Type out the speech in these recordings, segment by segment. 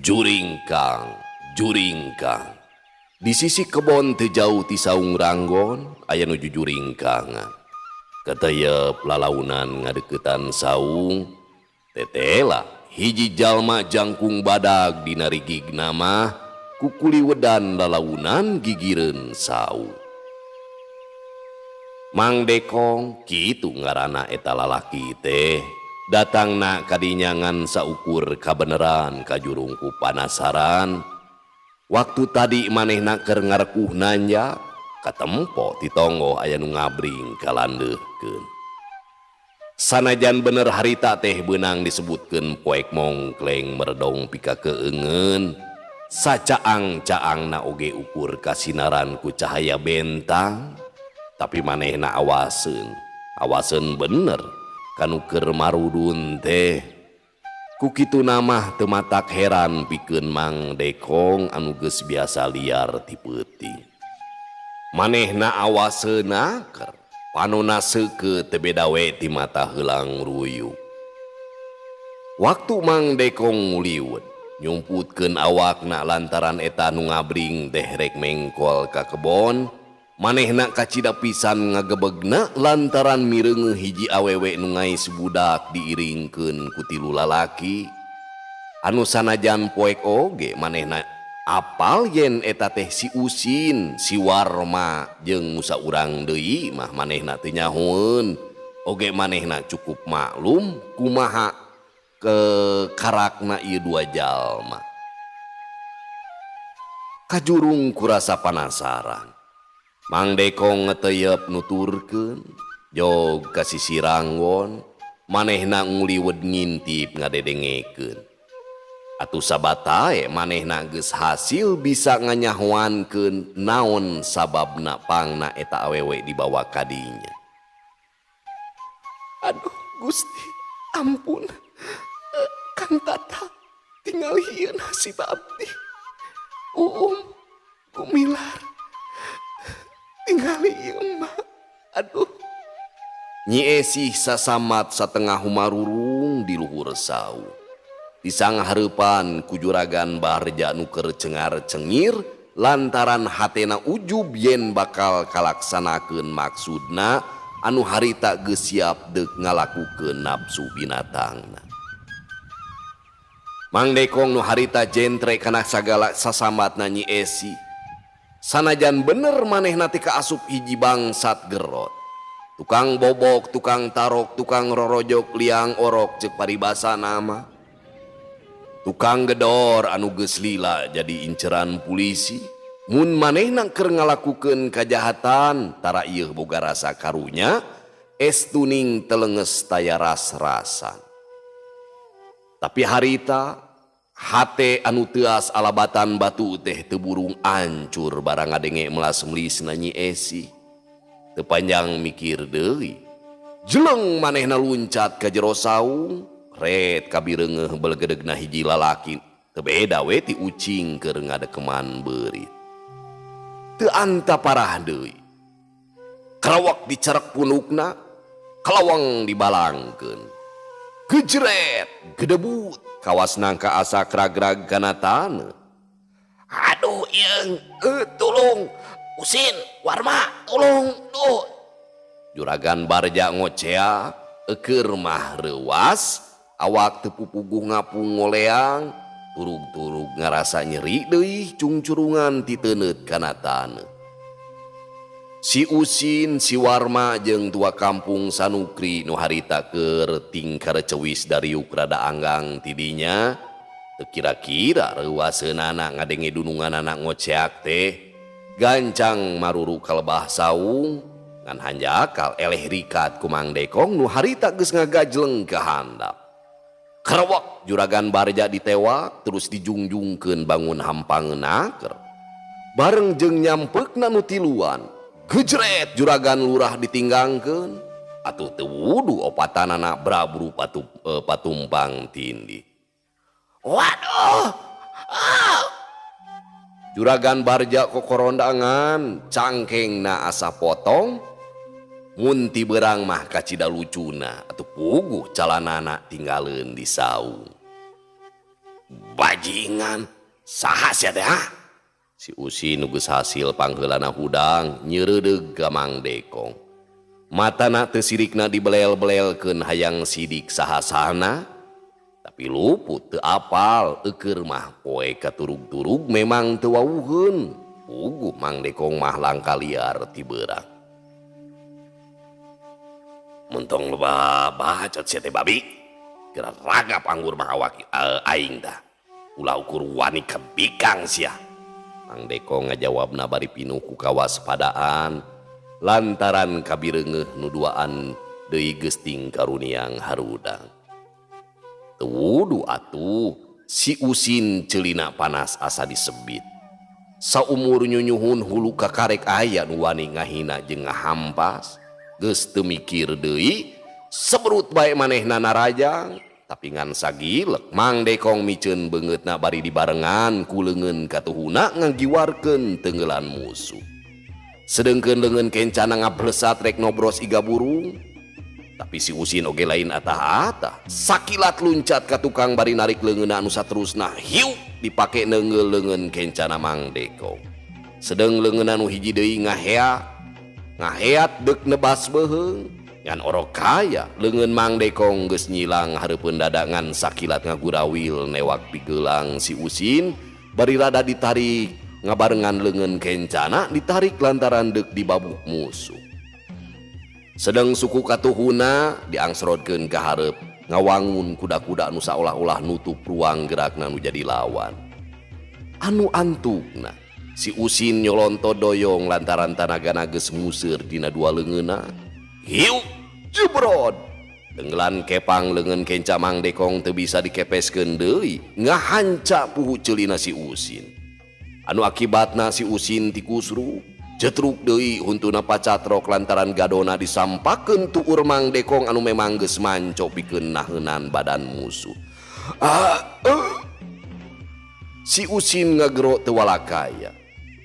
Juringkang, juringkang. Di sisi kebon teu jauh ti saung Ranggon aya nu jujuringkangan. Keteyep lalaunan ngadeukeutan saung, tetela hiji jalma jangkung badag dina rigigna mah kukuliwedan lalaunan gigireun saung. Mang Dekong kitu ngaranna eta lalaki teh. Datangna kadinya ngan saukur kabeneran kajurung ku panasaran. Waktu tadi manehna keur ngarekuh nanja, katempo ti tonggoh aya nu ngabring kalandeuhkeun. Sanajan bener harita teh beunang disebutkeun poek mongkleng meredong pika keungeun, sacaang-caangna oge ukur kasinaran ku cahaya bentang, tapi manehna awaseun, awaseun bener kanu keur marudun teh. Ku kituna mah teu matak heran pikeun Mang Dekong anu geus biasa liar ti peuting. Manehna awaseuna keur panona seukeut teu beda we ti mata heulang ruyuk. Waktu Mang Dekong nguliwet, nyumputkeun awakna lantaran eta nu ngabring teh rek mengkol ka kebon, manehna kacida pisan ngagebegna lantaran mireungeuh hiji awewe nu ngais budak diiringkeun ku tilu lalaki. Anu sanajan poek oge manehna apal yen eta teh si Usin, si Warma jeung nu saurang deui mah manehna teu nyahoeun. Oge manehna cukup maklum kumaha ke karakna ieu dua jalma. Kajurung kurasa panasaran. Mang Dekong ngeteyep nuturkeun, jog ka sisi Ranggon, manehna nguliwed ngintip ngadedengekeun. Atuh sabatae manehna geus hasil bisa nganyahoankeun naon sababna pangna eta awewe dibawa ka dinya. Aduh Gusti, ampun. Kang Tata, tingal ieu nasib abdi. Uum, Gumilar. Tingali ieu mah. Aduh. Nyi Esih sasamat satengah humarurung di luhur saung. Disanghareupan ku juragan Barja nu keur cengar-cengir lantaran hatena ujub yen bakal kalaksanakeun maksudna anu harita geus siap deuk ngalakukeun nafsu binatangna. Mang Dekong nu harita jentre kana sagala sasambatna Nyi Esih. Sanajan bener manehna teh kaasup hiji bangsat gerot. Tukang bobok, tukang tarok, tukang rorojok, liang orok ceuk paribasana mah. Tukang gedor anu geus lila jadi inceran polisi. Mun manehna keur ngalakukeun kajahatan, tara ieu boga rasa karunya, estuning telenges taya ras-rasan. Tapi harita hate anu teuas alabatan batu teh teu burung ancur barang ngadenge melas-melisna Nyi Esih. Teu panjang mikir deui. Jeleng manehna luncat ka jero saung, ret kabireungeuh belegedegna hiji lalaki. Teu beda we ti ucing keur ngadekeman beurit. Teu anta parah deui. Karawak dicarek punukna, kalawang dibalangkeun. Gejret, gedebut, kawas nangka asa kragrag kana taneuh. Aduh ieung, tulung, Usin, Warma, tulung, duh. Juragan Barja ngocea, eukeur mah reuwas, awak teu pupuguh ngapung ngoleang, turug-turug ngarasa nyeri deui cungcurungan titeuneut kana taneuh. Si Usin, si Warma jeung tua kampung Sanukri nu harita keur tingkar cewis dariuk rada anggang tidinya, teu kira-kira reuwaseunana ngadenge dununganana ngoceak teh, gancang maruru kalebah saung, ngan hanjakal eleh rikat ku Mang Dekong nu harita geus ngagajleng ka handap. Karawak juragan Barja ditewak terus dijungjungkeun bangun hampangeun aker. Bareng jeung nyampeukna nu tiluan, gejret juragan lurah ditinggangkeun, atuh teu wudu opatanana brabru patumpang tindih. Waduh! Ah! Juragan Barja kokorondangan, cangkengna asa potong, mun ti beurang mah kacida lucuna atuh puguh calanana tinggaleun di saung. Bajingan, saha sia teh ha? Si Usin nu geus hasil pangheulana hudang nyeureudeuh ka Mang Dekong. Matana teu sirikna dibelel-belelkeun hayang sidik saha-sahana, tapi luput teu apal eukeur mah poe katurug-turug memang teu wawuheun. Puguh Mang Dekong mah langka liar ti beurang. Mun tong loba bacot sia teh babi. Geura ragap anggur mah awak aing tah. Ulah ukur wani kebikang sia. Mang Dekong ngajawabna bari pinuh ku kawaspadaan lantaran kabireungeuh nu duaan deui geus ting karuniang harudang. Teu wudu atuh si Usin ceulina panas asa disebit. Saumur nyunyuhun hulu kakarek aya nu wani ngahina jeung ngahampas. Geus teu mikir deui sebrut bae manehna narajang. Tapi ngan sagilek Mang Dekong miceun beungeutna bari dibarengan ku leungeun katuhuna ngagiwarkeun teunggelan musuh. Sedengkeun leungeun kencana ngablesat rek nobros iga burung. Tapi si Usin oge lain atah-atah. Sakilat luncat ka tukang bari narik leungeunna anu saterusna hiu dipake neungeul leungeun kencana Mang Dekong. Sedeng leungeun anu hiji deui ngaheat. Ngaheat deuk nebas beuheung. Ngan orok kaya leungeun Mang Dekong geus nyilang hareupeun dada ngan sakilat ngagurawil newak pigelang si Usin bari rada ditarik ngabarengan leungeun kencana ditarik lantaran deuk dibabuk musuh. Sedeng suku katuhuna diangsrodkeun ka hareup ngawangun kuda-kuda anu saolah-olah nutup ruang gerakna nu jadi lawan. Anu antukna si Usin nyolonto doyong lantaran tanagana geus museur dina dua leungeunna. Hiu jebrod tenggelan kepang leungeun kenca Mang Dekong teu bisa dikepeskeun deui ngahanca puhu ceulina si Usin. Anu akibatna si Usin tikusru cetruk deui huntuna pacatrok lantaran gadona disampakeun tuur Mang Dekong anu memang geus manco pikeun naheunan badan musuh. Si Usin ngagero teu walakaya.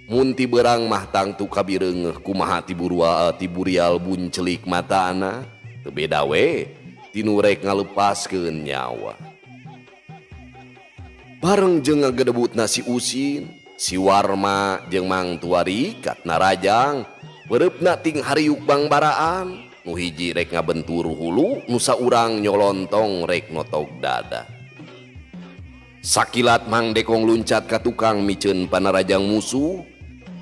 Mun ti beurang mah tangtu kabireungeuh kumaha tiburua tiburial buncelik matana teu beda we tinu rek ngalepaskeun nyawa. Bareng jeung ngagedebutna si Usin, si Warma jeung Mang Tua rikat narajang pereupna ting hariuk bangbaraan nu hiji rek ngabentur hulu nu saurang nyolontong rek notog dada. Sakilat Mang Dekong luncat ka tukang miceun panarajang musuh.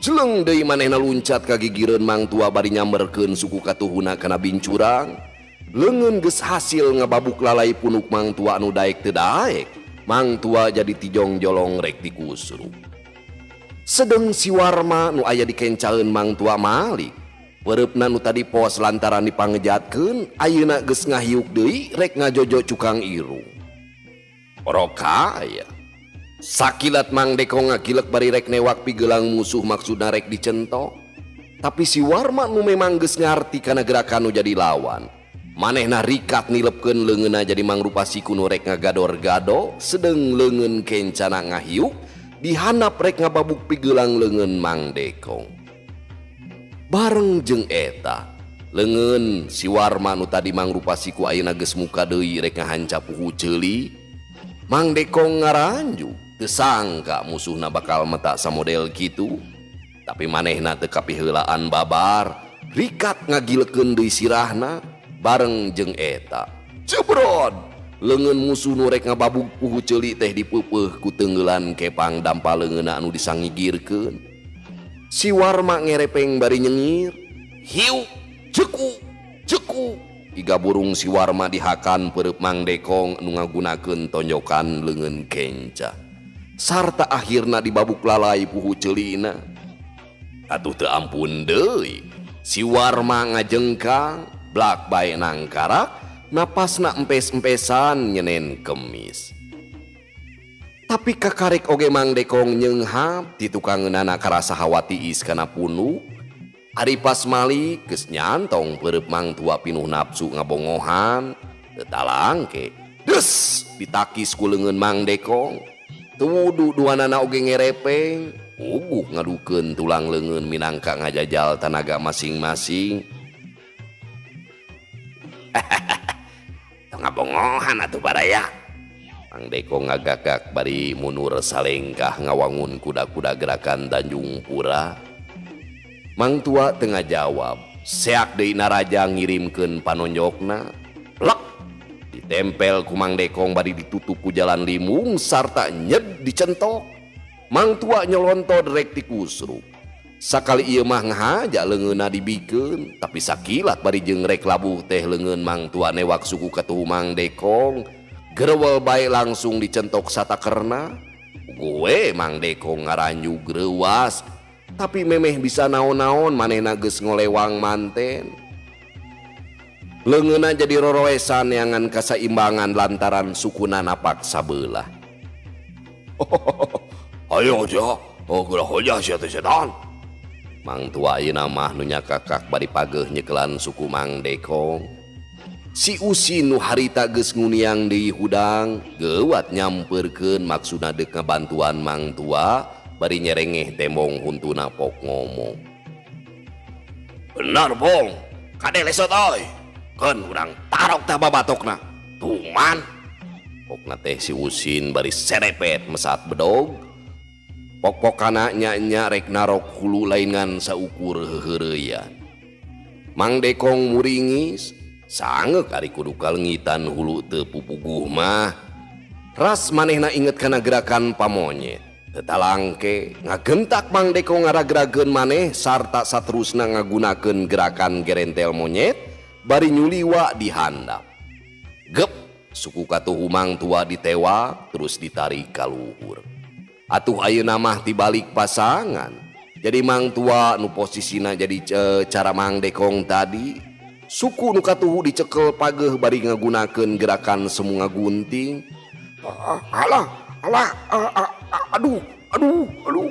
Jeleng deui manehna luncat ka gigireun Mang Tua bari nyamberkeun suku katuhuna kana bincurang. Leungeun geus hasil ngababuk lalai punuk Mang Tua anu daek teu daek. Mang Tua jadi tijong jolong rek dikusru. Sedeng si Warma nu aya dikencaeun Mang Tua malik. Pereupna nu tadi pos lantaran dipangejatkeun, ayeuna geus ngahiuk deui rek ngajojo cukang irung. Orok kaya. Sakilat Mang Dekong ngagilek bari rek newak pigelang musuh maksudna rek dicentok. Tapi si Warma nu memang geus ngarti kana gerakan nu jadi lawan. Manehna rikat nilepkeun leungeunna jadi mangrupa siku nu rek ngagador-gado, sedeng leungeun kencana ngahiuk dihandap rek ngababuk pigelang leungeun Mang Dekong. Bareng jeung eta, leungeun si Warma nu tadi mangrupa siku ayeuna geus muka deui rek ngahanca puhu ceuli. Mang Dekong ngaranju, teu sangka musuhna bakal metak samodel kitu. Tapi manehna teu kapiheulaan babar, rikat ngagilekeun deui sirahna bareng jeung eta. Jebrod! Leungeun musuh nu rek ngababuk puhu ceuli teh dipeupeuh ku teunggelan kepang dampa leungeunna anu disangigirkeun. Si Warma ngerepeng bari nyengir. Hiu, ceku, ceku. Iga burung si Warma dihakan pereup Mang Dekong nu ngagunakeun tonjokan leungeun kenca. Sarta akhirna dibabuk lalai puhu ceulina. Atuh teu ampun deui. Si Warma ngajengkang, blak bae nangkarak, napasna empes-empesan nyenen kemis. Tapi kakarek oge Mang Dekong nyeunghap ti tukangeunana karasa hawa tiis kana punuk. Ari pas malik geus nyantong pereup Mang Tua pinuh nafsu ngabongohan, teu talangke. Des ditakis ku leungeun Mang Dekong. Teu wudu duanana oge ngerepeng, puguh ngadukeun tulang leungeun minangka ngajajal tanaga masing-masing. Tong ngabongohan atuh baraya. Mang Dekong ngagagak bari mundur salengkah ngawangun kuda-kuda gerakan Tanjung Pura. Mang Tua teu ngajawab. Seak deui Naraja ngirimkeun panonjokna. Plek ditempel ku Mang Dekong bari ditutup ku jalan limbung sarta nyed dicentok. Mang Tua nyolontod rek tikusruk. Sakali ieu mah ngahaja leungeunna dibikeun, tapi sakilat bari jeung rek labuh teh leungeun Mang Tua newak suku katuhu Mang Dekong. Gerewel bae langsung dicentok satakerna. Gue Mang Dekong ngaranjug reuwas, tapi memeh bisa naon-naon manehna geus ngolewang manten. Leungeunna jadi roroesan neangan kasaimbangan lantaran sukuna napak sabelah. Ayo aja, oh geura hoja sia teh setan. Mang Tua ayeuna mah nu nyakakak bari pageuh nyekelan suku Mang Dekong. Si Usin nu harita geus nguniang deui hudang, geuwat nyampeurkeun maksudna deuk ngabantuan Mang Tua bari nyerengeh tembong huntuna pok ngomong. Bener Bong, kade lesot euy. Keun urang tarok tah babatokna. Tuman. Pokna teh si Usin bari serepet mesat bedog. Pok-pokana nya-nya rek narok hulu lain ngan saukur heuheureyan. Mang Dekong muringis, sangeuk ari kudu kalengitan hulu teu pupuguh mah. Ras manehna inget kana gerakan pamonyet. Teu talangke ngagentak Mang Dekong ngaragrageun maneh sarta saterusna ngagunakeun gerakan gerentel monyet bari nyuliwa di handap. Gep, suku katuhu Mang Tua ditewak terus ditarik ka luhur. Atuh ayeuna mah tibalik pasangan. Jadi Mang Tua nu posisina jadi cara Mang Dekong tadi, suku nu katuhu dicekel pageuh bari ngagunakeun gerakan semu ngagunting. Alah, alah, aduh, aduh, aduh.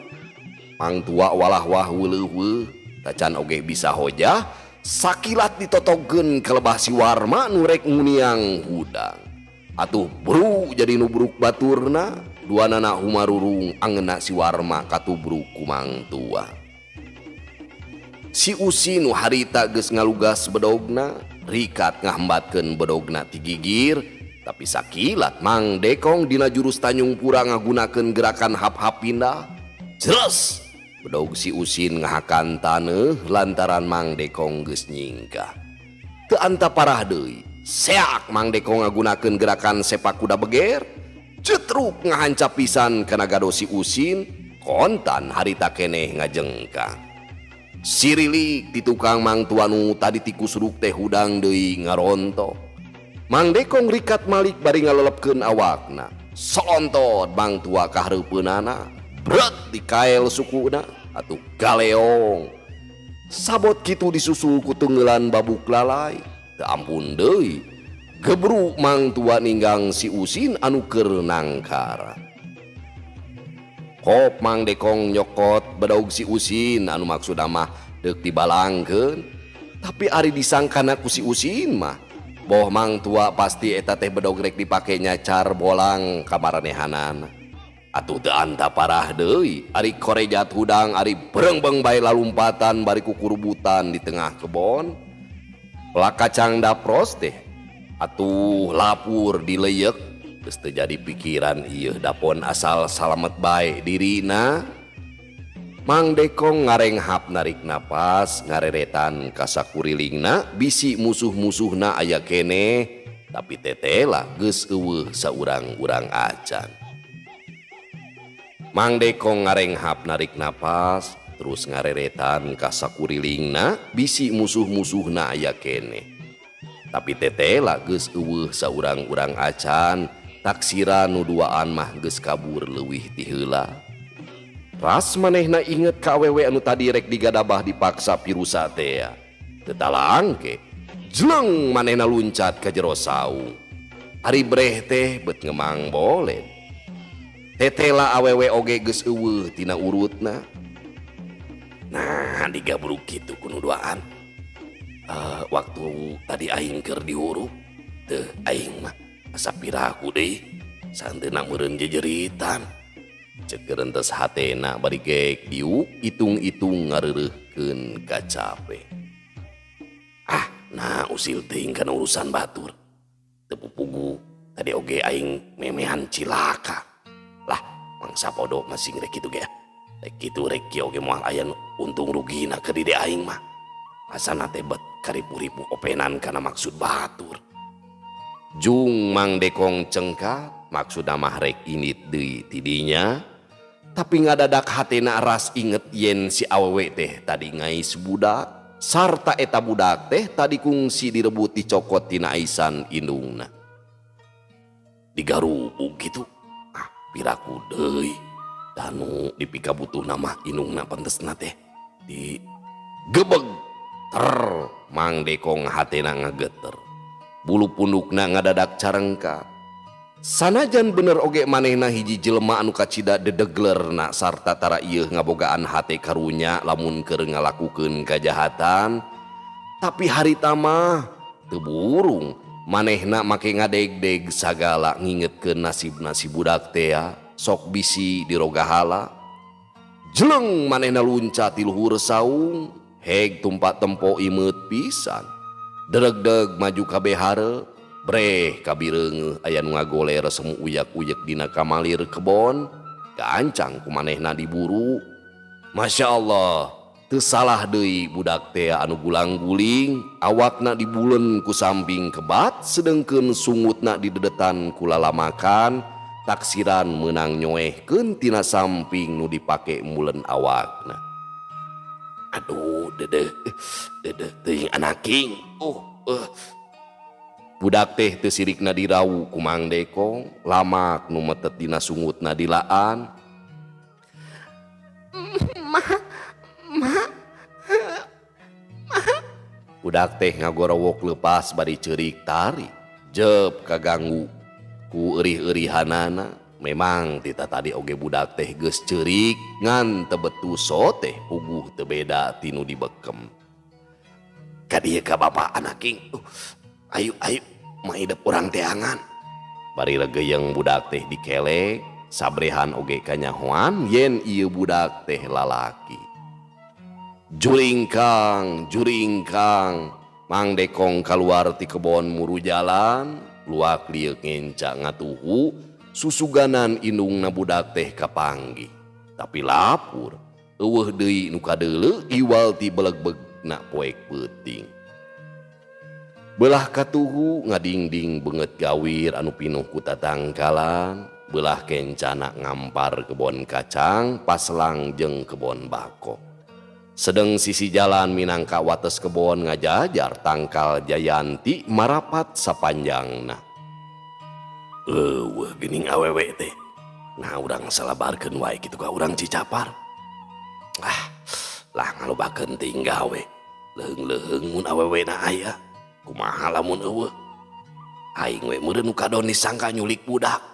Mang Tua walah wah weuleuh tacan oge bisa hojah, sakilat ditotogeun ka lebah si Warma nu rek nguniang hudang. Atuh bru jadi nubruk baturna, duanana humarurung angeuna si Warma katubruk ku Mang Tua. Si Usin nu harita geus ngalugas bedogna, rikat ngahambatkeun bedogna ti gigir, tapi sakilat Mang Dekong dina jurus Tanjung Pura ngagunakeun gerakan hap-hap pindah. Jres! Bedog si Usin ngahakan taneuh lantaran Mang Dekong geus nyingkah. Teu anta parah deui. Seak Mang Dekong ngagunakeun gerakan sepak kuda beger. Cetruk ngahancap pisan kana gado si Usin, kontan harita keneh ngajengkang. Sirilik di tukang Mang Tua nu tadi tikusruk teh hudang deui ngarontok. Mang Dekong rikat malik bari ngalelepkeun awakna. Solontot Mang Tua ka hareupeunana, bret dikael sukuna atuh galeong. Sabot kitu disusul ku teungeulan babuk lalai. Teu ampun deui. Gebru Mang Tua ninggang si Usin anu keur nangkara. Kop Mang Dekong nyokot bedog si Usin anu maksudna mah deuk dibalangkeun. Tapi ari disangkana ku si Usin mah boh Mang Tua pasti eta teh bedog rek dipake nyacar bolang ka maranehanana. Atuh teu anta parah deui, ari korejat hudang ari berengbeng bae lalumpatan bari kukurubutan di tengah kebon. Pelak kacang dapros teh atuh lapur dileyek geus teu jadi pikiran ieu dapon asal salamet bae dirina. Mang Dekong ngarenghap narik napas ngareretan ka sakurilingna bisi musuh-musuhna aya keneh, tapi tetela geus eueuh saurang-urang acan. Mang Dekong ngarenghap narik napas terus ngareretan ka sakurilingna bisi musuh-musuhna aya keneh, tapi tetela geus eueuh saurang-urang acan. Taksira nu duaan mah geus kabur leuwih ti heula. Ras manehna inget ka awewe anu tadi rek digadabah dipaksa pirusa tea. Teu talangke, jleng manehna luncat ka jero saung. Ari breh teh bet ngemang bolen. Tetela awewe oge geus eueuh tina urutna. Nah, digabruk kitu ku nu duaan. Waktu tadi aing keur dihurup, teu aing mah asa piraku deui, santeuna meureun jejeritan. Cek gerentes hatena bari geek diuk itung-itung ngareureurkeun kacape. Ah, nah usil teuing kana urusan batur. Teu pupugu Tadi oge aing memehan cilaka. Lah, mangsa podo masing rek kitu ge. Rek kitu rek kieu oge moal aya untung rugina ke diri aing mah. Asana teh bet karipu-ripu openan kana maksud batur. Jung Mang Dekong cengkat maksudna mah rek indit deui tidinya. Tapi ngadadak hatena ras inget yen si awewe teh tadi ngais budak sarta eta budak teh tadi kungsi direbut dicokot tina aisan indungna. Digarubug gitu. Ah, piraku deui. Danu dipikabutuhna mah indungna pentesna teh di gebeg ter Mang Dekong hatena ngageter. Bulu pundukna ngadadak carengka. Sanajan bener oge manehna hiji jelema anu kacida dedeglerna sarta tara ieu ngabogaan hate karunya lamun keur ngalakukeun kajahatan, tapi harita mah teu burung manehna make ngadegdeg sagala ngingetkeun nasibna si budak teh sok bisi dirogahala. Jeleng manehna luncat ti luhur saung, heg tumpak tempo imeut pisan. Deregdeg maju ka behare, breh kabireungeuh aya nu ngagoler semu uyak-uyek dina kamalir kebon, gancang ku manehna diburu. Masya Allah, teu salah deui budak teh anu gulang-guling, awakna dibulen ku samping kebat, sedengkeun sungutna didedetan ku lalamakan, taksiran meunang nyoehkeun tina samping nu dipake mulen awakna. Aduh, dedeh, dedeh teuing anaking. Budak teh teu sirikna dirawu ku Mang Dekong, lamak nu metet dina sungutna dilaan. Ma, ma, ma. Budak teh ngagorowok lepas bari ceurik tari, jep kaganggu ku eurih-eurihanana. Memang tita tadi oge budak teh geus ceurik ngan teu betuso teh puguh teu beda tinu dibekem. Ka dieu ka bapa anaking. Ayo ayo maidep urang teangan. Bari regeyeng budak teh dikelek, sabrehan oge kanyahoan yen ieu budak teh lalaki. Juringkang, juringkang, Mang Dekong kaluar ti kebon muru jalan, luak lieuk ngenca ngatuhu, susuganan indungna budak teh kapanggih. Tapi lapur, eueuh deui nu kadeuleu iwal ti belegbegna poek peuting. Belah katuhu ngadingding beungeut gawir anu pinuh ku tatangkalan, belah kencana ngampar kebon kacang, paslang jeung kebon bako. Sedeng sisi jalan minangka wates kebon ngajajar tangkal jayanti marapat sapanjangna. Eueuh geuning awewe teh. Nah urang salabarkeun wae kitu ka urang Cicapar. Ah, lah ngalobakeun teuing gawe. Leuheung-leuheung mun awewena aya. Kumaha lamun eueuh? Aing we meureun nu kadon disangka nyulik budak.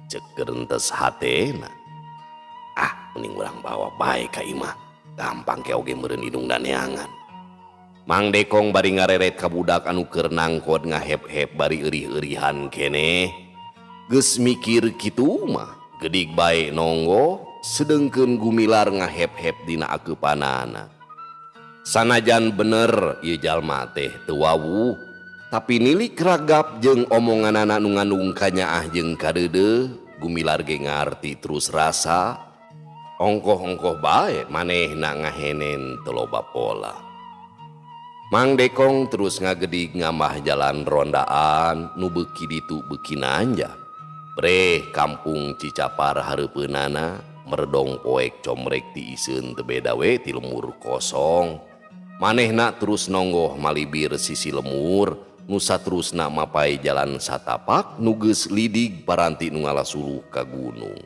Ceuk gerentes hatena. Ah, mending urang bawa bae ka imah. Gampang ke oge meureun indungna neangan. Mang Dekong bari ngareret ka budak anu keur nangkot ngahep-hep bari eurih-eurihan keneh. Geus mikir kitu mah, gedig bae nonggo, sedengkeun gumilar ngahep-hep dina akeupanana. Sanajan bener ieu jalma teh teu wawuh, tapi nilik ragap jeung omonganana nu ngandung kanyaah jeung kadeudeuh, gumilar ge ngarti terus rasa. Ongkoh-ongkoh bae manehna ngahenen teu loba pola. Mang Dekong terus ngagedig ngamah jalan rondaan nu beuki ditu beuki nanjak. Breh kampung Cicapar hareupeunana meredong poek comrek ti iseun teu beda we ti lemur kosong. Manehna terus nonggoh malibir sisi lemur nu saterusna mapai jalan satapak nu geus lidig paranti nu ngalasuluh ka gunung.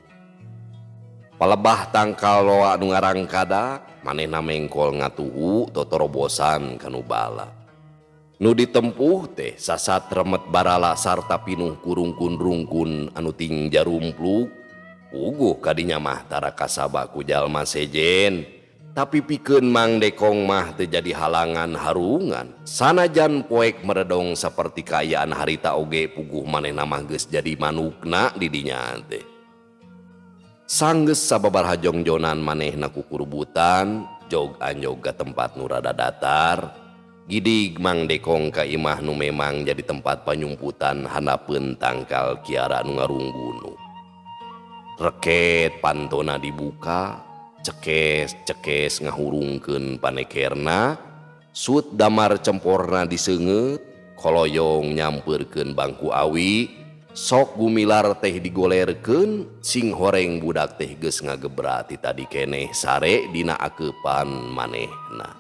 Palebah tangkal loa nu ngarangkadak manehna mengkol ngatuhu totorobosan kanu bala. Nu ditempuh teh sasat remet barala sarta pinuh kurungkun-rungkun anu ting jarumpluk. Puguh kadinya mah tara kasaba ku jalma sejen. Tapi pikeun Mang Dekong mah teu jadi halangan harungan. Sanajan poek meredong saperti kaayaan harita oge puguh manehna mah geus jadi manukna di dinya teh. Sanggeus sababaraha jongjonan manehna kukurubutan, jog anjog ka tempat nu rada datar. Gidig Mang Dekong ka imah nu memang jadi tempat panyumputan handapeun tangkal kiara nu ngarunggunuk. Reket pantona dibuka, cekes-cekes ngahurungkeun panekerna, sut damar cemporna diseungeut, koloyong nyampeurkeun bangku awi, sok gumilar teh digolerkeun, sing horeng budak teh geus ngagebra ti tadi keneh sare dina akeupan manehna.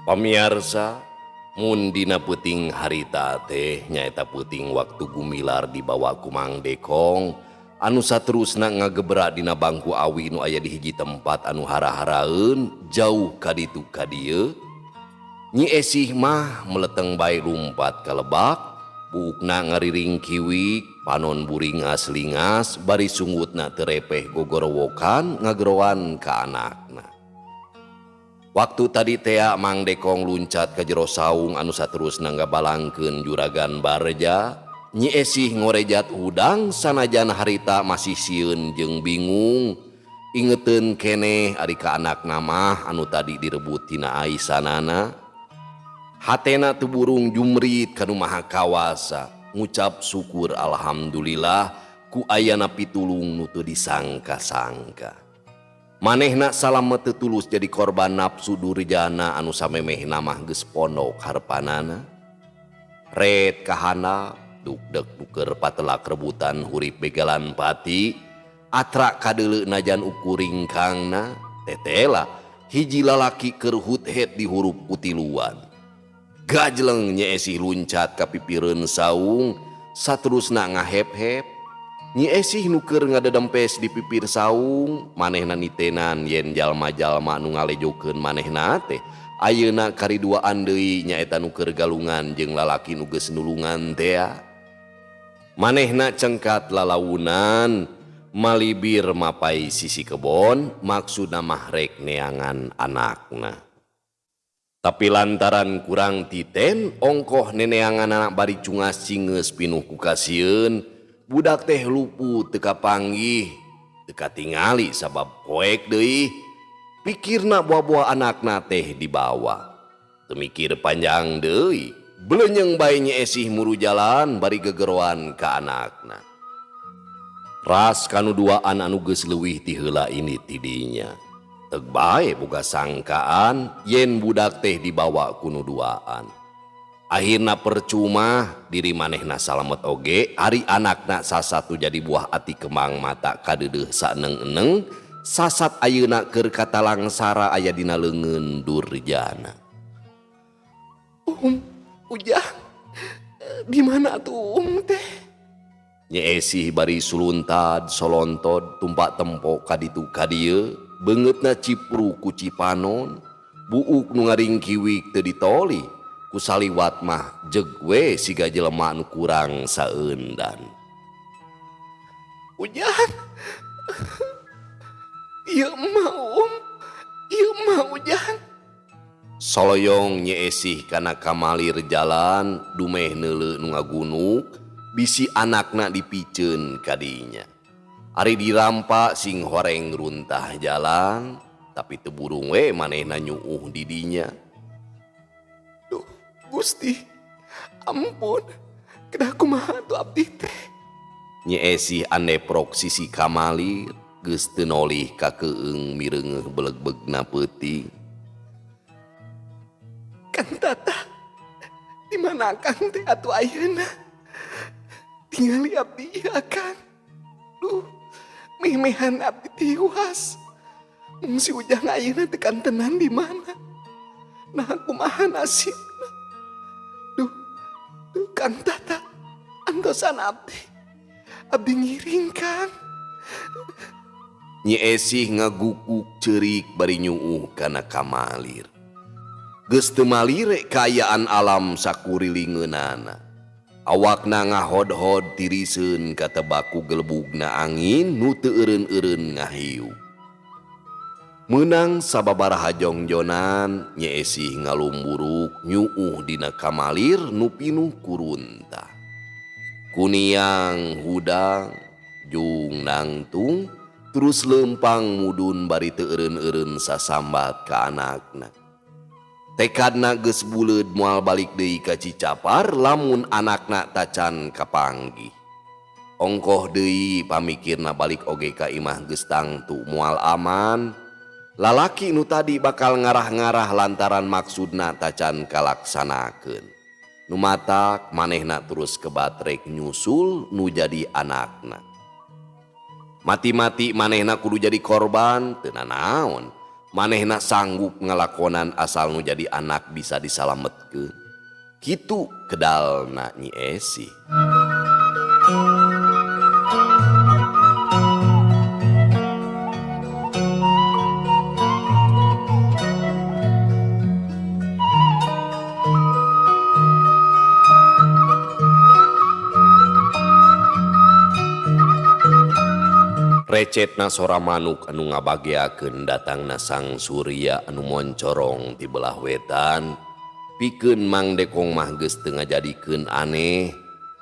Pamiarsa, mun dina peuting harita teh nyaeta peuting waktu gumilar dibawa ku Mang Dekong anu saterusna ngagebra dina bangku awi nu aya di hiji tempat anu hara-haraeun jauh ka ditu ka dieu. Nyi Esih mah meleteng bae lumpat ka lebak, buukna ngariring kiwik, panon buringas lingas bari sungutna teu repeh gogorowokan ngageroan ka anakna. Waktu tadi tea Mang Dekong luncat ka jero saung anu saterusna ngabalangkeun juragan Barja, Nyi Esih ngorejat hudang sanajan harita masih sieun jeung bingung. Ingeteun keneh ari ka anakna mah anu tadi direbut tina aisanana. Hatena teu burung jumrit ka nu maha kawasa, ngucap syukur alhamdulillah ku ayana pitulung nu teu disangka-sangka. Manehna salamet teu tulus jadi korban nafsu durjana anu samemehna mah geus pondok harpanana. Ret kahana dukdek duker patelak rebutan hurip begalan pati, atrak kadeuleu najan ukur ringkangna, tetela hiji lalaki keur hut-het di hurup kutiluan. Gajleng Nyi Esih luncat ka pipireun saung, saterusna ngahep-hep. Nyi Esih nu keur ngadedempes di pipir saung, manehna nitenan yen jalma-jalma nu ngalejokeun manehna teh ayeuna kariduaan deui nyaeta nu keur galungan jeung lalaki nu geus nulungan tea. Manehna cengkat lalaunan, malibir mapai sisi kebon, maksudna mah rek neangan anakna. Tapi lantaran kurang titen, ongkoh neneangan anak bari cungas cingeus pinuh ku kasieun, budak teh luput teu kapanggih, teu katingali sabab poek deui. Pikirna buah-buah anakna teh dibawa. Teu mikir panjang deui, belenyeng bae Nyi Esih muru jalan bari gegeroan ka anakna. Ras kanu duaan anu geus leuwih ti heula ini tidinya. Teu bae boga sangkaan yen budak teh dibawa ku nu duaan. Akhirna percuma diri manehna salamet oge, ari anakna sasatu jadi buah ati kemang mata kadeudeuh saeneng-eneng, sasat ayeuna keur katalangsara aya dina leungeun durjana. Ujang, di mana atuh teh? Nyi Esih bari suluntad solontod tumpak tempo ka ditu ka dieu, beungeutna cipru ku cipanon, buuk nu ngaringkiwik teu ditoli. Ku saliwat mah jeg we siga jelema nu kurang saeundan. Ujang, ieu mah ieu mah Ujang. Soloyong Nyi Esih kana kamalir jalan dumeh neuleu nu ngagunuk, bisi anakna dipiceun kadinya. Ari dirampa sing horeng runtah jalan, tapi teu burung we manehna nyuuh di dinya. Duh, Gusti, ampun, kedah kumaha atuh abdi teh? Nyi Esih aneprok sisi kamalir, geus teu nolih ka keung mireungeuh belegbegna peuting. Kang Tata, di mana Kang teh atuh ayeuna? Tingali abdi ieu Kang. Duh, meh-mehan abdi tiwas. Mung si Ujang ayeuna teh kantenan di mana? Nah, kumaha nasibna? Duh, duh Kang Tata, antosan abdi. Abdi ngiring Kang. Nyi Esih ngagukuk ceurik bari nyuuh kana kamalir. Geus teu malire kaayaan alam sakurilingeunana. Awakna ngahodhod tiriseun katebak ku gelebugna angin nu teu eureun-eureun ngahiu. Meunang sababaraha jongjonan Nyi Esih ngalumburuk nyuuh dina kamalir nu pinuh kurunta. Kuniang hudang jung nangtung terus lempang mudun bari teu eureun-eureun sasambat ka anakna. Tekadna geus buleud moal balik deui ka Cicapar lamun anakna tacan kapanggih. Ongkoh deui pamikirna balik oge ka imah geus tangtu moal aman. Lalaki nu tadi bakal ngarah-ngarah lantaran maksudna tacan kalaksanakeun. Nu matak manehna terus kebatrek nyusul nu jadi anakna. Mati-mati manehna kudu jadi korban teu nanaon. Manehna sanggup ngalakonan asal nu jadi anak bisa disalametkeun. Kitu kedalna Nyi Esih. Recetna sora manuk anu ngabageakeun datangna sang surya anu moncorong ti belah wetan, pikeun Mang Dekong mah geus teu ngajadikeun aneh,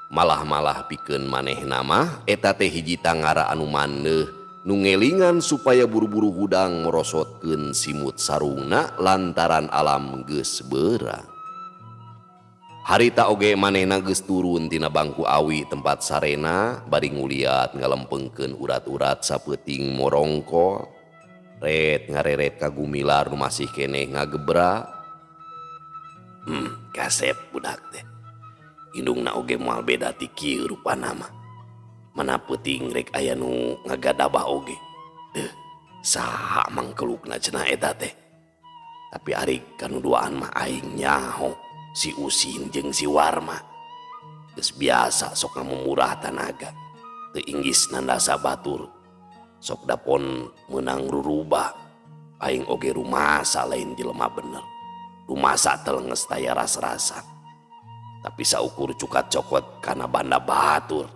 malah-malah pikeun manehna mah eta teh hiji tangara anu mandeuh nu ngelingan supaya buru-buru hudang merosotkeun simut sarungna lantaran alam geus beurang. Harita oge manehna geus turun tina bangku awi tempat sarena bari nguliat ngalempengkeun urat-urat sapeuting morongkol. Ret ngareret ka gumilar nu masih keneh ngagebra. Kasep budak teh. Indungna oge moal beda ti kieu rupana mah. Mana peuting rek aya nu ngagadabah oge. Deuh, saha mangkelukna cenah eta teh. Tapi ari kanu duaan mah aing nyaho. Si Usin jeung si Warma geus biasa sok ngamumurah tanaga teu inggis nandasa batur sok dapon meunang rurubah aing oge rumasa lain jelema bener rumasa telenges taya ras-rasa tapi saukur cukat cokot kana banda batur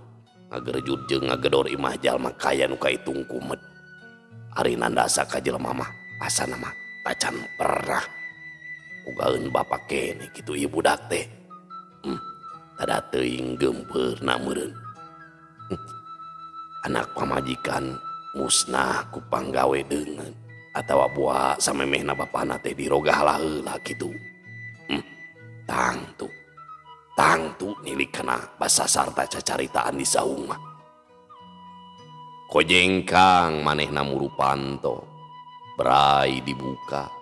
ngagerejud jeung ngagedor imah jalma kaya nu kaitung kumet ari nandasa ka jelema mah asana mah tacan pernah ugaeun bapak kene kitu ieu budak teh. Tada teuing geumpeurna meureun. Anak pamajikan musnah ku panggawe deungeun atawa buah samemehna bapana teh dirogah heula kitu. Tangtu. Tangtu nilik kana basasar ta cacaritaan di saung mah. Kojengkang manehna muru panto. Berai dibuka.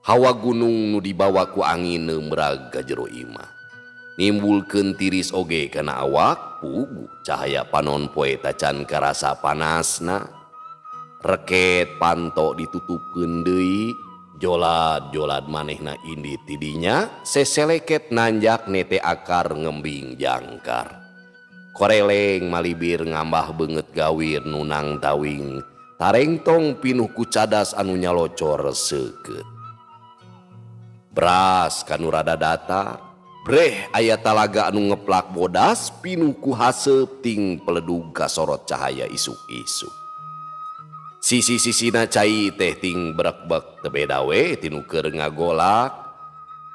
Hawa gunung nu dibawa ku angin neumrag ka jero imah. Nimbulkeun tiris oge kana awak pugu cahaya panon poe tacan karasa panasna. Reket panto ditutupkeun deui, jolad-jolad manehna indit tidinya, seseleket nanjak nete akar ngembing jangkar. Koreleng malibir ngambah beungeut gawir nunang tawing, tarengtong pinuh ku cadas anu nyalocor seukeut. Beras kanu rada datar, breh aya talaga anu ngeplak bodas pinuh ku haseup ting peledug kasorot cahaya isuk-isuk. Sisi-sisina cai teh ting brekbek teu beda we tinu keur ngagolak.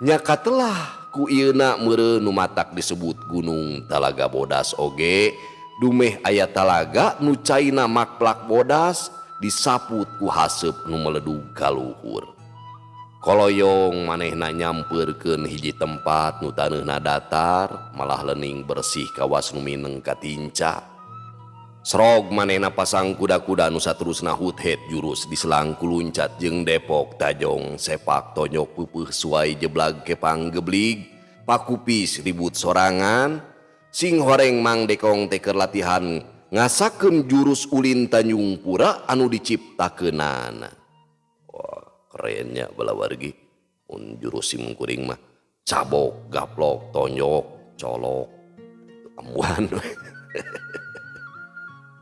Nya katelah ku ieuna meureun nu matak disebut gunung Talaga Bodas oge, dumeh aya talaga nu caina makplak bodas disaput ku haseup nu meledug ka luhur. Koloyong manehna nyampeurkeun hiji tempat nu taneuhna datar malah lening bersih kawas nu mineng katinca. Srog manehna pasang kuda-kuda nu saterusna huthet jurus diselang ku luncat jeung depok tajong sepak tonjok peupeih suai jeblag kepang geblig pakupis ribut sorangan sing horeng Mang Dekong teh keur latihan ngasakeun jurus ulin Tanjung Pura anu diciptakeunana. Wah, kerennya balawargi mun jurus si mungkuring mah cabok gaplok tonjok colok ambuhan.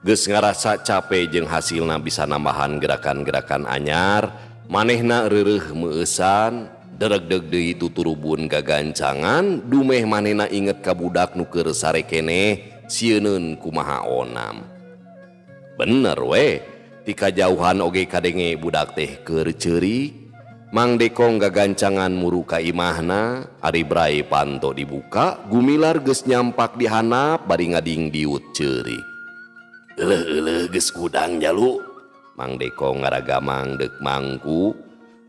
Geus ngarasa capek jeung hasilna bisa nambahan gerakan-gerakan anyar, manehna reureuh meueusan, deregdeg deui tuturubun gagancangan, dumeh manehna inget ka budak nu keur sare keneh sieuneun kumaha onam. Bener we, Ti kajauhan oge kadenge budak teh keur ceurik. Mang Dekong gagancangan muru ka imahna, ari brai panto dibuka, Gumilar geus nyampak di handap bari ngadingdiut ceurik. Euleuh euleuh geus hudang jalu. Mang Dekong ngaragamang deuk mangku.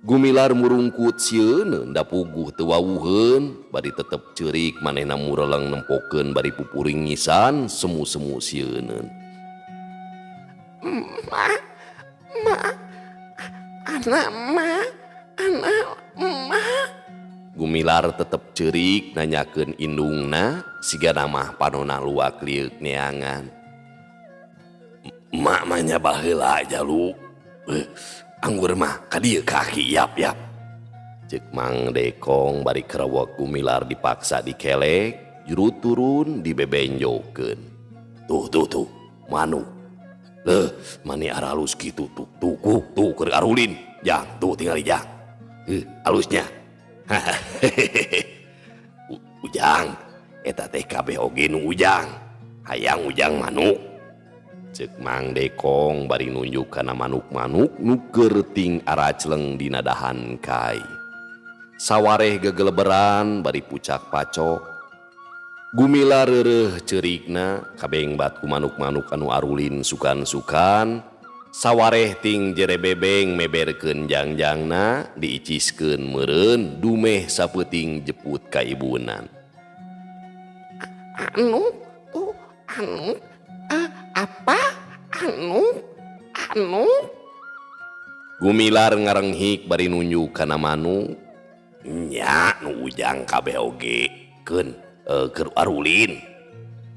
Gumilar murungkut sieun da puguh teu wawuheun, bari tetep ceurik manehna mureleng nempokeun bari pupuringisan semu-semu sieuneun. Ma, ma, anak ma, anak ma. Gumilar tetep ceurik nanyakeun indungna, sigana mah panona luak lieuk neangan. Mak mah nya baheula jalu. Anggur mah ka dieu ka aki yap yap. Ceuk Mang Dekong bari kerewek Gumilar dipaksa dikelek, juru turun dibebenjokeun. Tuh tuh tuh, manuk. Leuh, mani aralus kitu tuh tuh tuh, tuh keur arulin. Jang, tuh tingali jang. Alusnya. Ujang, eta teh kabeh oge nu Ujang. Hayang Ujang manuk. Ceuk Mang Dekong bari nunjuk kana manuk-manuk nu keur ting aracleng dina dahan kai. Sawareh gegeleberan bari pucak pacok. Gumilar reureuh ceurikna kabeng bat ku manuk-manuk anu arulin sukan-sukan. Sawareh ting jere bebeng meberkeun jangjangna diiciskeun meureun dumeh sapeuting jeput ka ibunan. Anu tuh anu apa anu anu. Gumilar ngarenghik bari nunjuk kana manuk. Nya nu Ujang kabeh oge keun keur arulin.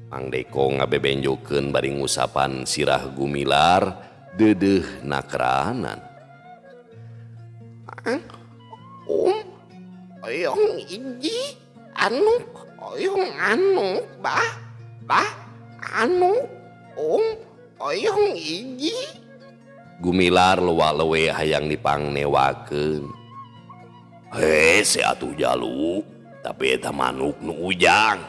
Mang Dekong ngabebenjokeun bari ngusapan sirah Gumilar deudeuh nakranan. Oyong hiji anu oyong anu bah bah anu oyong hiji. Gumilar lewa-lewe hayang dipangnewakeun. Hese atuh jalu, tapi eta manuk nu Ujang.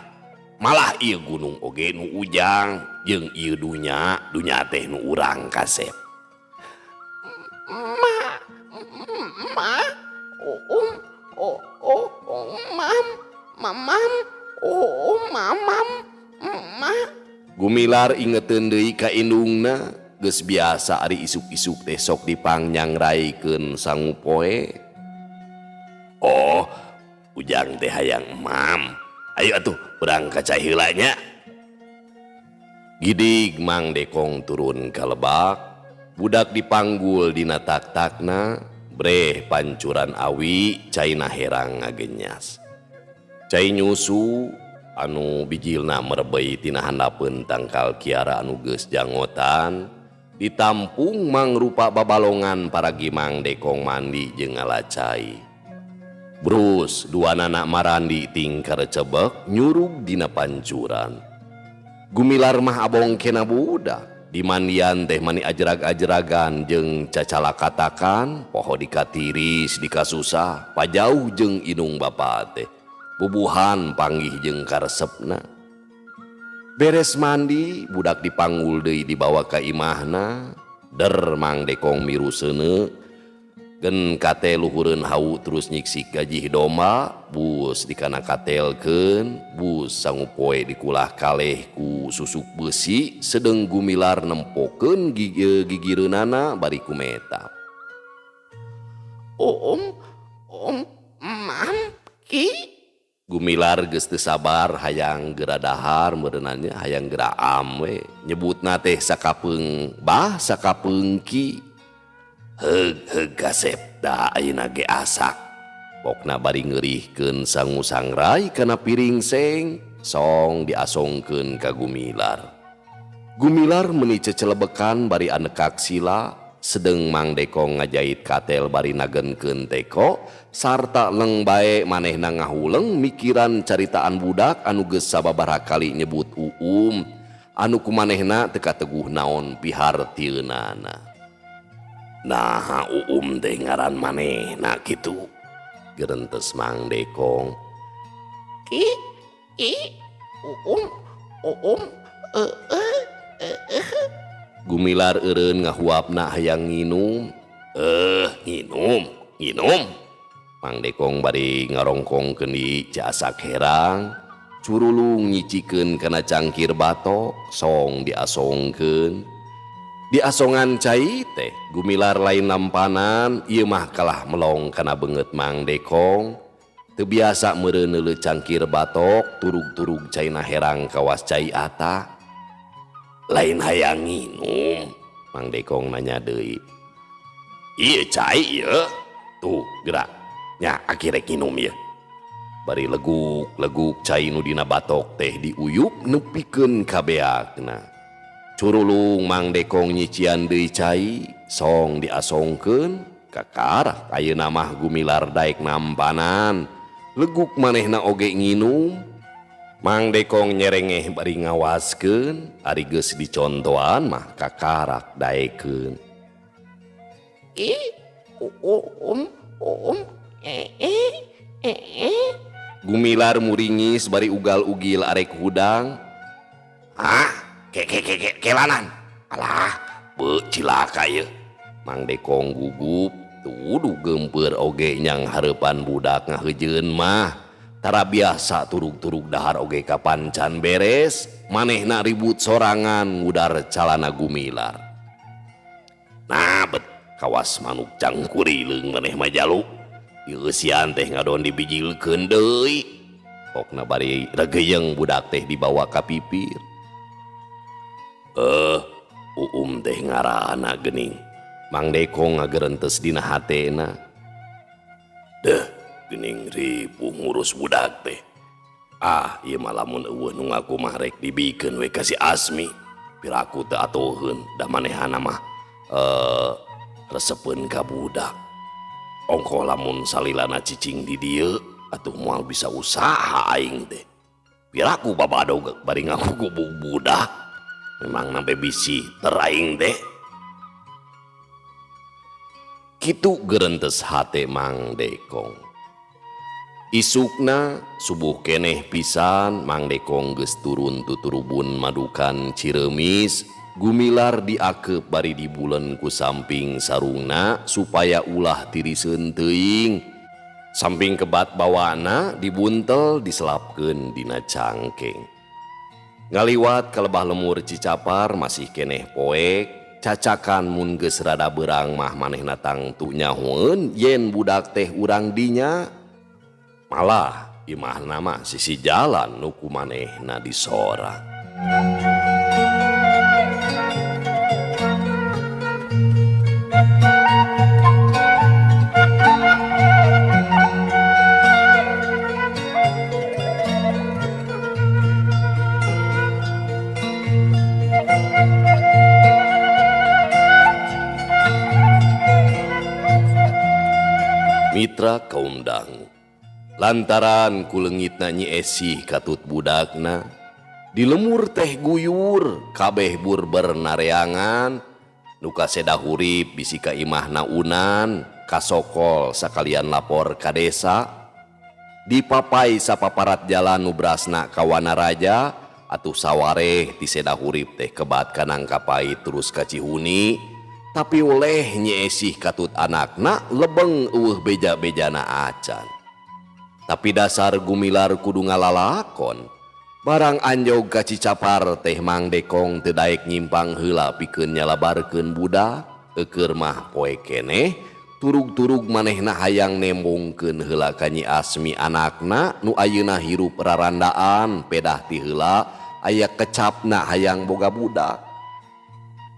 Malah ieu gunung oge nu Ujang, jeung ieu dunya, dunya teh nu urang kasep. Ma, ma, o, o, mam, mamam, o, mamam, ma. Gumilar ingeteun deui ka indungna, geus biasa ari isuk-isuk teh sok dipangnyanggraikeun sangu poe. Oh, Ujang teh hayang emam. Ayo atuh urang ka cai heula nya. Gidig Mang Dekong turun ka lebak, budak dipanggul dina tak-takna, breh pancuran awi caina herang ngagenyas. Cai nyusu anu bijilna merebei tina handapeun tangkal kiara anu geus jangotan, ditampung mangrupa babalongan paragi Mang Dekong mandi jeung ngalacai. Brus dua nanak marandi tingkar cebek nyurug dina pancuran. Gumilar mah abong kena budak. Di mandian teh mani ajrag-ajragan jeung cacalakatakan, poho dikatiris dikasusah, pajauh jeung inung bapa teh. Bubuhan panggih jeung karesepna. Beres mandi, budak dipanggul deui dibawa ka imahna. Der Mang Dekong miru seuneu. Gen kate luhureun hawu terus nyiksik gajih domba, bus dikana katelkeun, bus sangu poe dikulah kaleh ku susuk besi, sedeng Gumilar nempokeun gigireunana bari kumetap. Om, om, mam, ki. Gumilar geus teu sabar hayang geura dahar meureunannya hayang geura am we, nyebutna teh sakapeung bah sakapeung ki. Heug heug kasep da ayeuna ge asak. Pokna bari ngeurihkeun sangu sangrai kana piring seng, song diasongkeun ka Gumilar. Gumilar meuni cecelebekan bari anekak sila, sedeng Mang Dekong ngajait katel bari nagenkeun teko, sarta leng bae manehna ngahuleng mikiran caritaan budak anu geus sababaraha kali nyebut uum, anu kumanehna teu kateguh naon pihartieunana. Nah, uum teh ngaran manehna kitu. Gerentes Mang Dekong. Ki, ki, uum, uum, e, e, e, e. Gumilar eureun ngahuapna hayang nginum. Nginum, nginum. Mang Dekong bari ngarongkongkeun di casak herang, curulung nyicikeun kana cangkir batok, song diasongkeun. Diasongan cai teh Gumilar lain lampanan, ieu mah kalah melong kana beungeut Mang Dekong. Teu biasa meureun neuleuh cangkir batok, turug-turug caina herang kawas cai ata. Lain hayang nginum, Mang Dekong nanya deui. Ieu cai ieu, tuh gerak. Nya aki rek nginum ieu. Bari leguk-leguk cai nu dina batok teh diuyup nepikeun ka beakna. Curulung Mang Dekong nyician deui cai, song diasongkeun, kakarak ayeuna mah Gumilar daek nampanan. Leguk manehna oge nginum. Mang Dekong nyerengeh bari ngawaskeun, ari geus dicontoan mah kakarak daekeun. Ih, Gumilar muringis bari ugal-ugil arek hudang. Ah, ke ke ke ke kelanan. Alah, beuh cilaka ieu. Mang Dekong gugup, tuduh geumpeur oge nyang hareupan budak ngaheujeun mah. Tara biasa turug-turug dahar oge kapan can beres, manehna ribut sorangan ngudar calana Gumilar. Nah, bet kawas manuk cangkurileung maneh mah jalu. Ieusian teh ngadon dibijilkeun deui. Pokna bari regeyeng budak teh dibawa ka pipir. Uum teh ngarana geuning. Mang Dekong ngagerentes dina hatena. Deh, geuning ripuh ngurus budak teh. Ah, ieu mah lamun eueuh nu ngaku mah rek dibikeun we ka si Asmi. Piraku teu atoheun, da manehana mah resepeun ka budak. Ongkoh lamun salilana cicing di dieu atuh moal bisa usaha aing teh. Piraku babadog bari ngaku gubuk budak. Memang nampe bisi teraing teh. Kitu gerentes hate Mang Dekong. Isukna subuh keneh pisan Mang Dekong geus turun tuturubun madukan Ciremis. Gumilar diakep bari dibulen ku samping sarungna supaya ulah tiriseun teuing. Samping kebat bawana dibuntel diselapkeun dina cangkeng. Ngaliwat ka lebah lemur Cicapar masih keneh poek, cacakan mun geus rada beurang mah manehna tangtu nyahoeun yen budak teh urang dinya. Malah imahna mah sisi jalan nu ku manehna disorang. Mitra kaum dangu, lantaran kuleungitna Nyi Esih katut budakna, di lemur teh guyur, kabeh burber nareangan, nu kaseda hurip bisi ka imahna unan, kasokol sakalian lapor ka desa, dipapai sapaparat jalan nu brasna ka Wanaraja, atuh sawareh ti seda hurip teh kebat ka Nangkapai terus ka Cihuni. Tapi oleh Nyi Esih katut anakna lebeng eueuh beja-bejana acan. Tapi dasar Gumilar kudu ngalalakon. Barang anjog ka Cicapar teh Mang Dekong teu daek nyimpang heula pikeun nyalabarkeun budak, eukeur mah poe keneh turug-turug manehna hayang nembongkeun heula ka Nyi Asmi anakna nu ayeuna hirup rarandaan pedah ti heula aya kecapna hayang boga budak.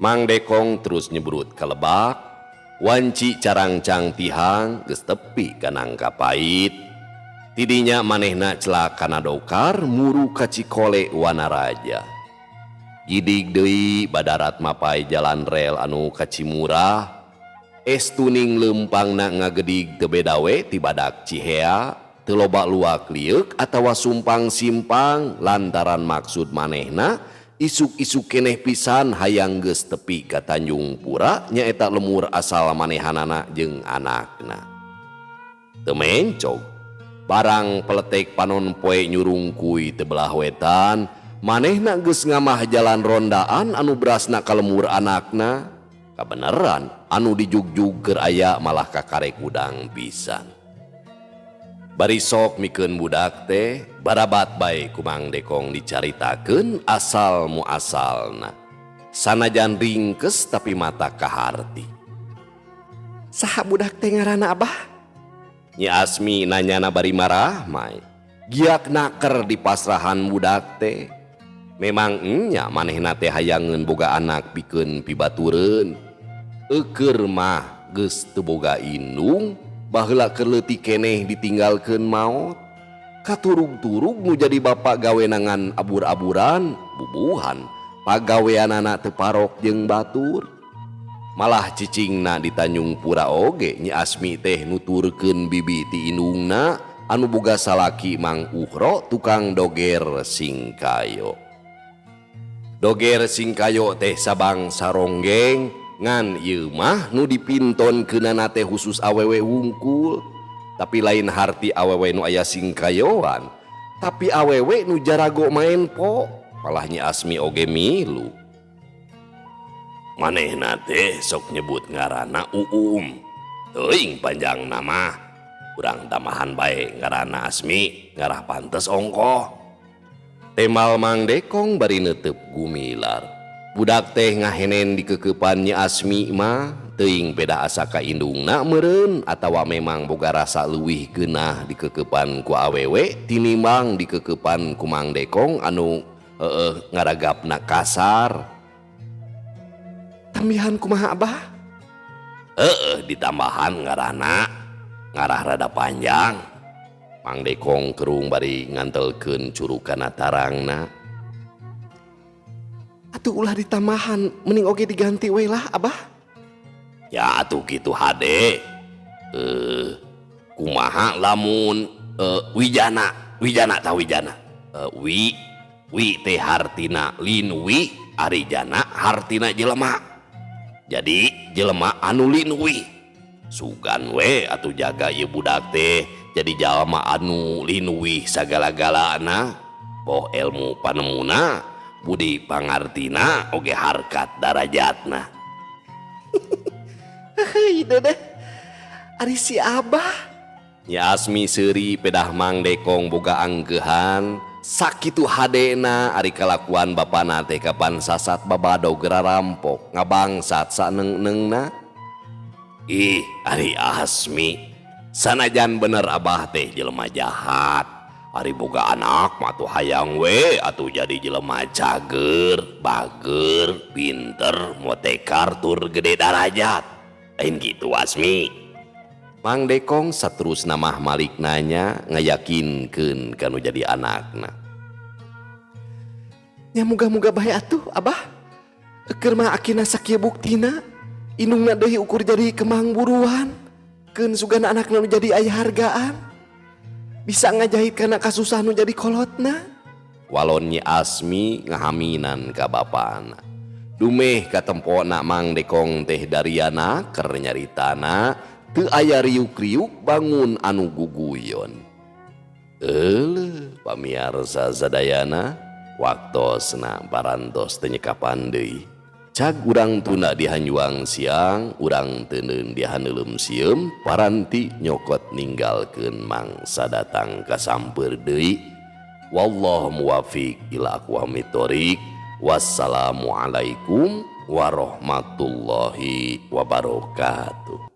Mang Dekong terus nyebrut ka lebak, wanci carangcang tihang geus tepi ka Nangkapait. Tidinya manehna celak kana dokar muru ka Cikole Wanaraja. Gidig deui badarat mapai jalan rel anu ka Cimurah. Es tuning leumpangna ngagedig teu beda we ti badak Cihea, teu loba luak lieuk atawa sumpang-simpang lantaran maksud manehna isuk-isuk keneh pisan hayang geus tepi ka Tanjung Pura nyaeta lemur asal manehanana jeung anakna. Teu mencog, barang peletek panon poe nyurungkuy teu belah wetan, Manehna geus ngamah jalan rondaan anu berasna ka lembur anakna. Kabeneran anu dijugjug keur aya malah kakarek hudang pisan. Bari sok mikeun budak teh barabat bae ku Mang Dekong dicaritakeun asal muasalna. Sanajan ringkes tapi mata kaharti. Saha budak teh ngaranna, Abah? Nyi Asmi nanyana bari marahmai. Giak naker di pasrahan budak teh. Memang enya manehna teh hayangeun boga anak pikeun pibatureun. Eukeur mah geus teu boga indung, baheula keur leutik keneh ditinggalkeun maot. Katurug-turug nu jadi bapak gawena ngan abur-aburan, bubuhan pagaweanana teu parok jeung batur. Malah cicingna di Tanjung Pura oge Nyi Asmi teh nuturkeun bibi ti indungna anu boga salaki Mang Uhro tukang doger singkayo. Doger singkayo teh sabangsa ronggeng ngan ieu mah nu dipintonkeunana teh khusus awewe wungkul. Tapi lain harti awewe nu aya singkayoan, tapi awewe nu jarago maen po. Malah Nyi Asmi oge milu. Manehna teh sok nyebut ngaranna Uum. Teuing panjang nama. Urang tambahan bae ngaranna Asmi, ngarah pantes ongkoh. Temal Mang Dekong bari neuteup gumilar. Budak teh ngahenen dikekepan Nyi Asmi mah, teuing beda asa ka indungna meureun atawa memang boga rasa leuwih geunah dikekepan ku awewe tinimbang dikekepan ku Mang Dekong anu heueuh ngaragapna kasar. Tambihan kumaha, Abah? Heeh, ditambahan ngaranna ngarah rada panjang. Mang Dekong kerung bari ngantelkeun curukana tarangna. Atuh ulah ditambahan, mending oge diganti we lah, Abah. Ya atuh kitu hade. Kumaha lamun Wijana, Wijana tah Wijana. Wi teh hartina linwi, ari jana hartina jelema. Jadi jelema anu linwi. Sugan we atuh jaga ieu budak teh jadi jalma anu linwi sagala-galana, boh ilmu panemuna, budi pangartina oge harkat darajatna. Heuy dedeh. Ari si Abah. Nyi Asmi seuri pedah Mang Dekong boga angkeuhan. Sakitu hadena ari kalakuan bapana teh kapan sasat babadog rampok ngabangsat saneng-nengna. Ih, ari Asmi, sanajan bener Abah teh jelema jahat. Ari boga anak mah tuh hayang we atuh jadi jelema cager, bager, pinter, motekar tur gede darajat. Lain gitu Asmi. Mang Dekong saterusna mah malik nanya ngayakinkeun kanu jadi anakna. Nya muga-muga bae atuh Abah. Eukeur mah akina sakieu buktina. Indungna deui ukur jadi kemang buruan. Keun sugana anakna nu jadi aya hargaan. Bisa ngajahit kana kasusah nu jadi kolotna. Walon Nyi Asmi ngahaminan ka bapana. Dumeh katempona Mang Dekong teh dariana keur nyaritana teu aya riuk-riuk bangun anu guguyon. Euleuh pamiarsa sadayana waktosna parantos teu nyekapan deui. Cag urang tunda di hanjuang siang, urang teuneun di haneuleum sieum, paranti nyokot ninggalkeun mangsa datang kasamper deui. Wallahu muwafiq ila aqwamit thoriq. Wassalamualaikum warahmatullahi wabarakatuh.